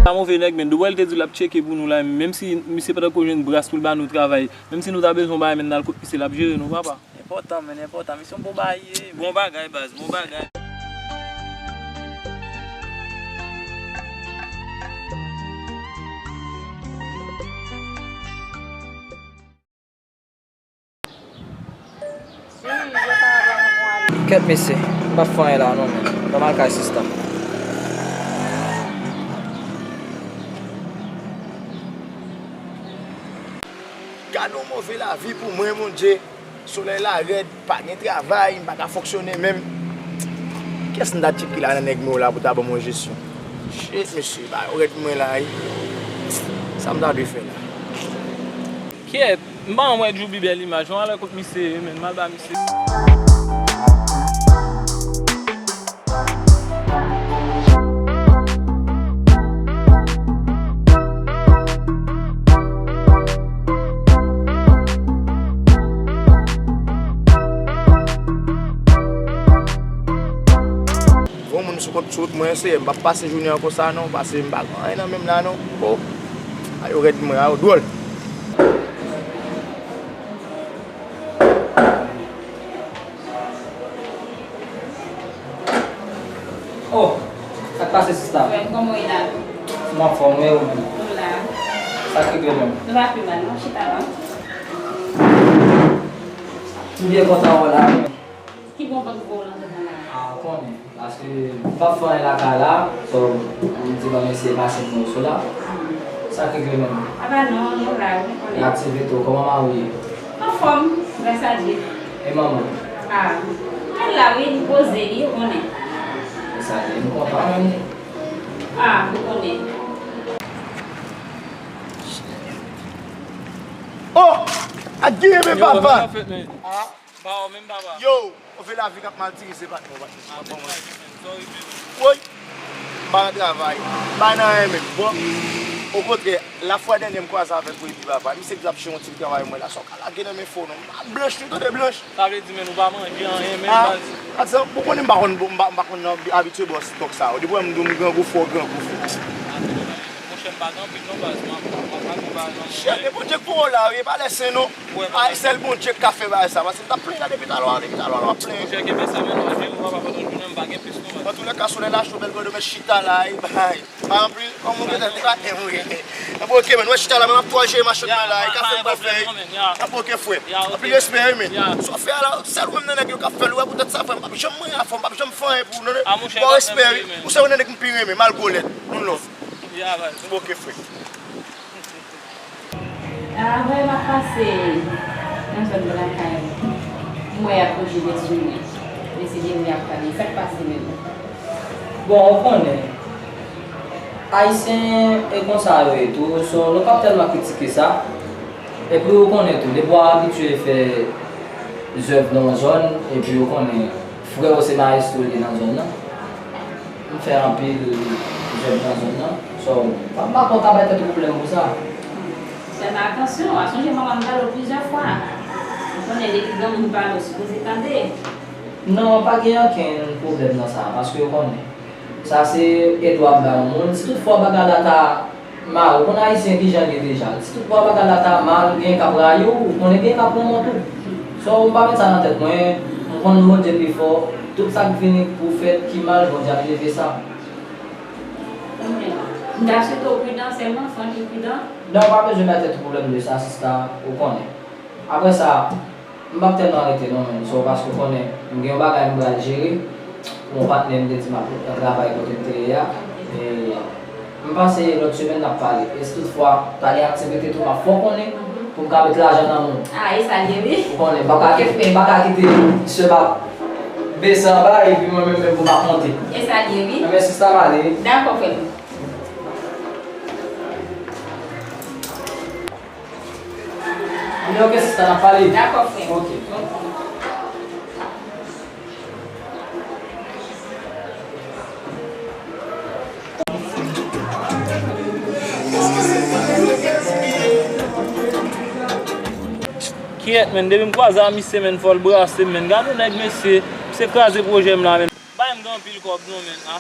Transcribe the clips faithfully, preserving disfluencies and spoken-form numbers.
Sa move nèg, men dwèl te di l ap tcheke pou nou la, menm si misye pa t ko jwenn bras pou l ba nou travay, menm si nou ta bezwen yon bagay, men n al kot misye, l ap jere nou, papa. Enpòtan, men enpòtan. Misyon bon bagay ye. Bon bagay, baz, bon bagay. Kèt mesye, m p ap fè anyen la non, men ban m al kay sista m. Gade yon move lavi pou mwen, Bondye. Solèy la rèd, pa gen travay, m pa ka fonksyone menm. Kiyès m ta tcheke la nan nèg mwen yo la pou ta ban m yon jesyon? Shit, mesye, bagay yo rèd pou mwen la, wi. Sa m ta dwe fè la? Kèt, m pa wè Djoubi bèl imaj, non, alè kot misye ye, men, m al ba misye. Gon moun sou kont sou wout mwen, Seyè, m p ap pase jounen an konsa non, paske m pa gen anyen nan men m la non. Oh, a yo rèd mwen, a yo dwòl. Oh, sa k pase sista? Frè m, kòman w ye la? M anfòm, wi, ou menm? Nou la. Sa k regle menm? Nou pa pi mal non, chita la. M byen kontan wè w la. Ki bon bank pou w nan zòn nan la? Ah, ou konnen, paske m p ap fè anyen lakay la, so, m di ban m eseye pase pou nou sou la. Sa k regle menm? Apa non, nou la, ou konnen. N aktive tou, kòman mari w ye? Anfòm, gras a Dye. E manman? Ah, li la wi, li poze li, ou konnen. Sa ye, m kontan menm. Ah, ou konnen. Oh! A Dye men papa! Ah. Pa wè menm papa. Yo, on fè lavi k ap mal dirije patnè, patnè. Woy, m pa nan travay, m pa nan anyen menm. Bon, okontrè, lafwa dènye m kwaze avèk Redi papa, misye di l ap chèche yon ti travay mwen la, sa w ka lage nan men fo non. M pa blanch, nou tande blanch. Sa vle di, men nou pa manje anyen menm, baz. Atò, ou konnen m pa konn, m pa, m pa konn abitye bò sitòk sa yo. Depi w wè m di w m grangou, fò w grangou, frè. Monchè, m pa gen anpil non, baz. M ap, m ap, m ap, m ap, m ap, Chèf, e Bondye k pou w la, wi, e pa lè sen non. Ay, sèl Bondye k ka fè bagay sa, paske m t ap plenyen la depi talè, depi talè w ap plenyen. Monchè, kenbe sa, men nou, ou pa, pa, pa, jounen m pa gen pis non, baz. Antoulèka, solèy la cho, bèl bòdò, men chita la, e bay. Pa anpil, kòm ou gentan te maten, wi. Anpil, oke, men nou chita la, men m ap twò jere machann mwen la, e ka fè m bon fè. Anpil, oke, frè. Anpil respè, wi, men. Sa w fè a la, sèl ou menm nan nèg yo k ap fè l, ou wè, poutèt sa, frè, m p ap janm manyen afè w, m p ap janm fè anyen pou ou, non, non. Bon respè, wi. Ou se youn nan nèg m pi renmen, malgre w lèd. One love. Bon, oke, frè. Avè m ap pase nan zòn lakay mwen, m wè y ap pwoche tèt sou mwen. Mesye Jerry ap pale, sa k pase menm? Bon, ou konnen, Ayisyen e konsa yo ye tou, so, nou p ap tèlman kritike sa. Epi ou konnen tou, depi w abitye fè zèv nan yon zòn, epi ou konnen, Frè w se mayestwo li nan zòn nan. M fè anpil jèb nan zòn nan. So, m pa, m pa kwè w ka bay tèt ou pwoblèm pou sa. Sèlman atansyon, w a sonje manman m pale w plizyè fwa. Ou konnen, depi granmoun pale, w sipoze tande. Non, pa gen okenn pwoblèm nan sa, paske w konnen. Sa se èd w ap bay yon moun. Si toutfwa bagay la ta Mare, ou konn Ayisyen kijan l ye deja. Si toutfwa bagay la ta mal, gen k ap rayi w, ou konnen gen k ap renmen w tou. So, m pa met sa nan tèt mwen, m konn Bondye pi fò, tout sa k vini pou fèt ki mal, Bondye ap leve sa. Amèn. M ta swete w pridan sèlman, fò anpil pridan. Non, ou pa bezwen bay tèt ou pwoblèm de sa, sista, ou konnen. Apre sa, m p ap tèlman rete non, menm, so, paske ou konnen, m gen yon bagay m pral jere pou yon patnè m te di m ap nan travay kote m te ye a. E m panse lòt semèn n ap pale. E si toutfwa ta gen aktivite tou, m ap fè w konnen pou m ka met lajan nan men w. Ah, e sa l ye, wi. Ou konnen, m pa ka, m pa ka kite misye pa bese anba epi mwen menm, menm pou m ap monte. E sa l ye, wi. Enben, sista, m ale. Dakò, frè m. Anben, ok, sista, n ap pale. Dakò, frè m. Ok. Kyèt, menn, depi m kwaze a misye, menn, fò l brase m, menn. Gade yon nèg, mesye, misye kraze pwojè m la, menn. Bay m gen anpil kòb, non, menn, a.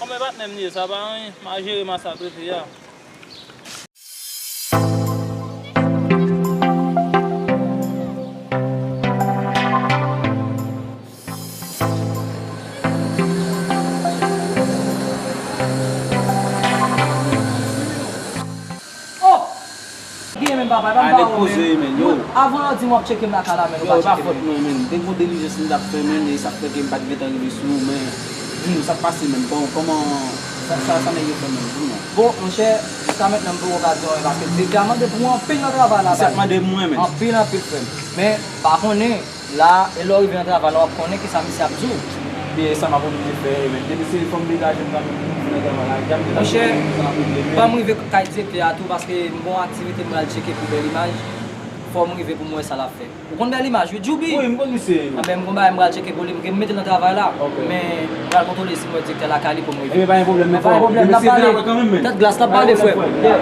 Konbyen patnè m li ye, sa pa anyen. M a jere m a sa trete a. Oh! Gen menm papa, pa m pa wè menm. Yo, avan yo di m w ap tcheke m lakay la, menn, ou pa tcheke m. Yo, e pa fòt mwen, menn. Te gon dilijans m t ap fè, menn, e sa k fè ke m pa t gentan rive sou ou, men di m sa k pase, menn. Bon, kòman sa, sa, sa nèg yo fè, menn? Di m non. Bon, monchè, jiska mentnan m poko ka di w anyen, paske direktè a mande pou mwen anpil nan travay la. Misye ap mande mwen, menn. Anpil, anpil, frè m. Men, m pa konnen, la, e lè w rive nan travay la, w ap konnen kisa misye ap di w. Ebyen, e sa m ap oblije fè, menn. Depi se fò m degaje m kanmenm pou m vin nan travay la, gade m gentan konnen sa m ap regle, menn. Monchè, ban m rive kay direktè a tou, paske m gen yon aktivite m pral tcheke pou bèl imaj. Fò m rive pou m wè sa l ap fè. Ou konn bèl imaj, wi, Djoubi? Wi, m konn misye. Anben, m gon bagay m pral tcheke pou li, m gen m mete nan travay la. Ok. Men, m pral kontwole si m wè direktè lakay li pou m rive. Ebyen, pa gen pwoblèm, men fò, men pa gen pwoblèm, n ap pale. Tèt glas, n ap pale, frè m. Yeah.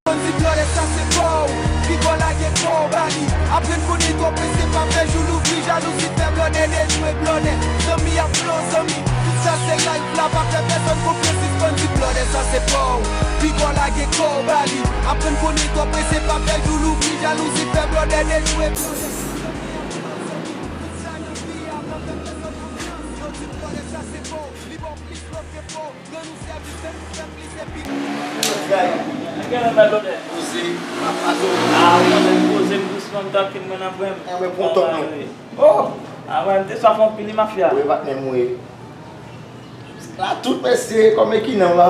Konn di blòdè sa se pa w, pigò lage kò w ba li. Aprann konnen twò prese pa fè jou louvri, jalouzi fè blòdè dejwe blòdè. Zanmi ap fè w zanmi, tout sa se live la, pa fè pèsonn konfyans, sispann di blòdè sa se pa w, pigò lage kò w ba li. Aprann konnen twò prese pa fè jou louvri, jalouzi fè blòdè dejwe blòdè. Tout sa nan vi a, pa fè pèsonn konfyans, yo di blòdè sa se pa w, li ba w plis love ke pa w. Gen lè m bay lòdè. Poze, papa Zo. Ah, mwen menm poze m dousman, m tanke m nan pran m. Anben, pran tòp non. Oh! Ah, mwen, m te swaf anpil, wi, mafya. Wi, patnè m, wi. La, tout mesye, kòm ekinan m la.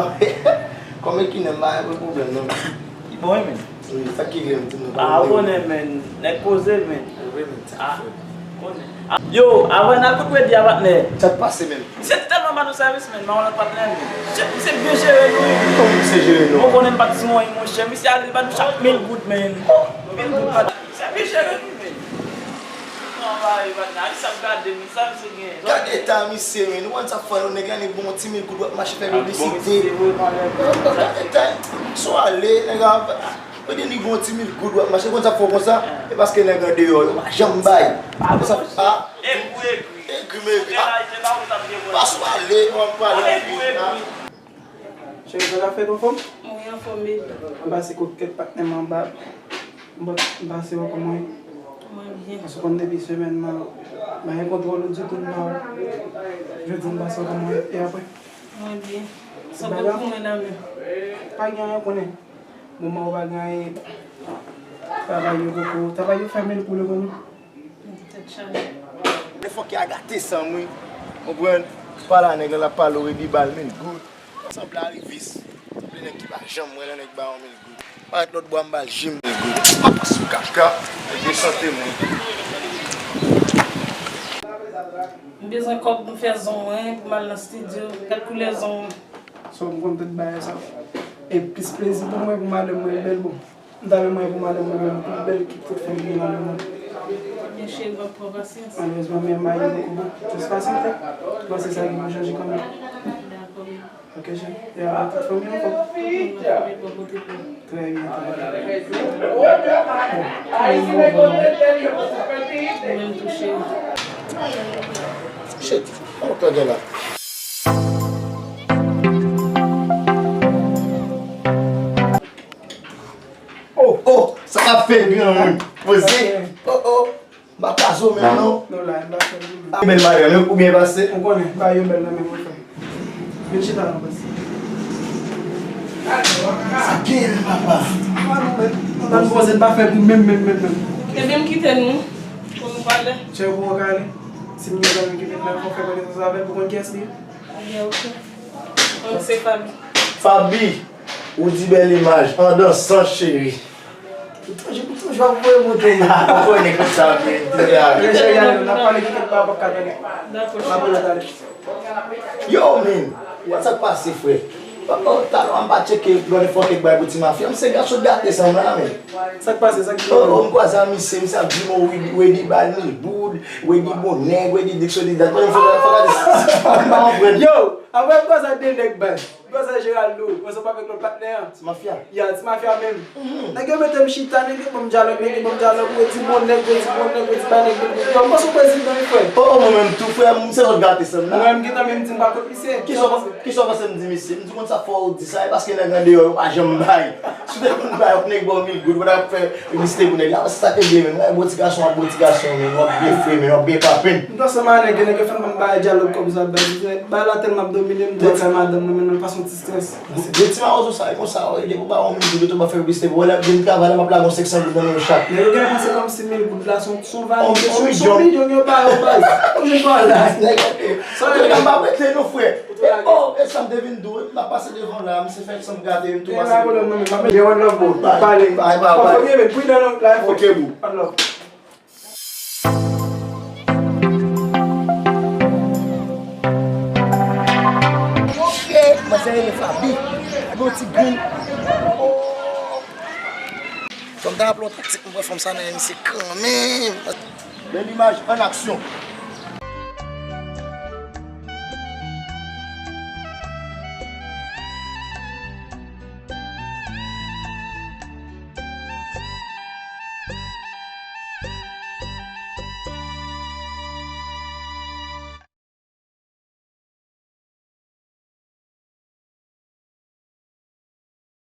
Kòm ekinan m la, pa gen pwoblèm, non. Ki bon, wi, men. Wi, sa ki vle m di nou. Ah, ou konnen, men. Nèg poze, men. Wi, men, sa fè. Konnen. Ah, yo, avan n al kout redi a, patnè. Sa k pase menm? Misye tèlman ba nou sèvis, men, men yon lòt patnè, men. Misye, misye byen jere nou, wi. Kòman misye jere nou? Ou konnen m pa t di yon anyen, monchè. Misye ale, li ba nou chak mil goud, men. Oh! Mil goud, patnè. Misye byen jere nou, men. Travay, patnè. Alis ap gade, men, sa misye gen. Gade eta misye, men. Ou konn sa k fè nou, nèg la, nèg ba w yon ti mil goud, w ap mache fè piblisite. Gade eta. Si w ale, nèg la, Mwen di li gon ti mil goud w ap mache, konn sa k fè w konsa? E paske nèg andeyò yo pa janm bay. Konsa, a, egri m egri, a, pa sou ale, w ap pale anpil, a. Cheri, sa k ap fèt, anfòm? Wi, anfòm, baby. M pase kokèt patnè m anba. M pase wè kòman w ye. Mwen byen. Paske w konn depi semèn nan, m pa gen kontwòl ou ditou, m pa wè. Jodi m pase wè kòman w ye. E apre? Mwen byen. Sanble w pou mwen nan men. Pa gen anyen, konnen. Moman ou pa gen anyen, travay yo poko, travay yo fèmen l pou le moman. Tèt chaje. Defwa ki a gate san m, wi. Konprann? Pa la nèg la, l ap pale w epi ba l mil goud. Sanble arivis. Sanble nèg ki pa janm wè lè nèg ba yon mil goud. Parèt lòt bò a, m ba l ji mil goud. Apa sou kaka. Nèg de sante mwen. M bezwen kòb pou m fè zong mwen, pou m al nan estidyo. Gad koulè zong mwen. So, m konn tout bagay sa. E plis plezi pou mwen pou madanm mwen bèl, bon. M ta renmen pou madanm mwen menm pi bèl ki tout fanm ki nan lemonn. Men cheri, w ap pran pasyans. Malerezman, men mayi poko bon. Jis pasyante. Bon, se sa ki pou chanje kanmenm. Dakò. Ok, cheri. E a tout fanmi anfòm. Tout moun anfòm, e bò kote pou ou. Trè byen, trè byen. Bon, trè byen, bon, bon. Ou menm tou, cheri. Shit, kòman w gen la? Granmoun, poze. Oh, oh. M pa kwaze w menm non. Non, la, m pa fè l. Bèl madanm, ou byen pase? Ou konnen, bagay yo bèl nan men mwen, frè. Vin chita non, baz. Sa gen, papa? Pa non, men. Nan poze, n pa fè pou menm, menm, menm, menm. Ebyen, m kite nou pou nou pale. Chè, ou poko ka ale? Si m gen zanmi ki vin la, fò fè konesans avè l pou konn kiyès li ye. Ebyen, oke. Donk, se Faby. Faby, ou di bèl imaj, an dansan, cheri. Ou toujou, ou toujou ap voye monte, men. Ou konnen konsa, men, deja. Men cheri, ale, n ap pale ki kèk pa p ap ka tande. Dakò. M ap rele talè. Yo, men, what's up pase, frè? Oh, oh, talè m pa tcheke, gade fò kèk bay pou ti mafya. M se gason gate sa m la, men. Sa k pase, sa k... Oh, oh, m kwaze a misye, misye ap di m, oh, Wedy, Wedy bal ni boud, Wedy bon nèg, Wedy dik sou li dat. Mwen, fò, fò gade, m pa konprann. Yo, apre m kwaze a de nèg baz. Baz a Geraldo, ansanm avèk lòt patnè an. Ti mafya. Ya, ti mafya menm. Mhm. Nèg yo mete m chita, nèg yo ban m dyalòg, nèg yo ban m dyalòg, Wedy bon nèg, Wedy bon nèg, Wedy bay nèg bon nèg. Yo, m panse w prezidan wi, frè. Oh, oh, mwen menm tou, frè, m se lòt gate sa m la. Mwen menm gentan menm di m pa kont misye. Kisa w panse, kisa w panse m di misye? M di konn sa fò w di sa, e paske nèg andeyò yo pa janm bay. Si w te konn bay yon nèg ba w mil goud, ou pa t ap fè piblisite pou nèg la. Se sa k te byen menm. Wè, bon ti gason ap bon ti gason, men w ap byen fre, men w ap byen papen. M t ansanm a nèg yo, nèg yo fè m bay dyalòg kòm sa, bay, bay la tèlman ap domine m, m te kay madanm mwen, men nan fason ti strès. Bon, bon, ti mawozo sa, e konsa, wè, depi w ba yon mil goud, ou tou pa fè piblisite pou wè, lè vin travay la, m ap lage yon senk san goud nan men yo chak. Nèg yo genlè panse kòmsi mil goud la se yon, se yon vanite, se yon milyon yo ba yo, baz. Ou jwenn pa la. Nèg, ok. Sa yo, m pa prete non, frè. E, oh, e sa m te vin di w, m ap pase devan la, misye fè san m gade, m tou pase. Gen yon lòt bò, pale. Bye, bye, bye. Prudent, non, la, ok, boo. One love. Ok, manzè rele Faby. Faby yon ti grenn. Oh. Fò m ta raple yon taktik pou m pran fanm sa nan men misye kanmenm. Bèl imaj, an aksyon.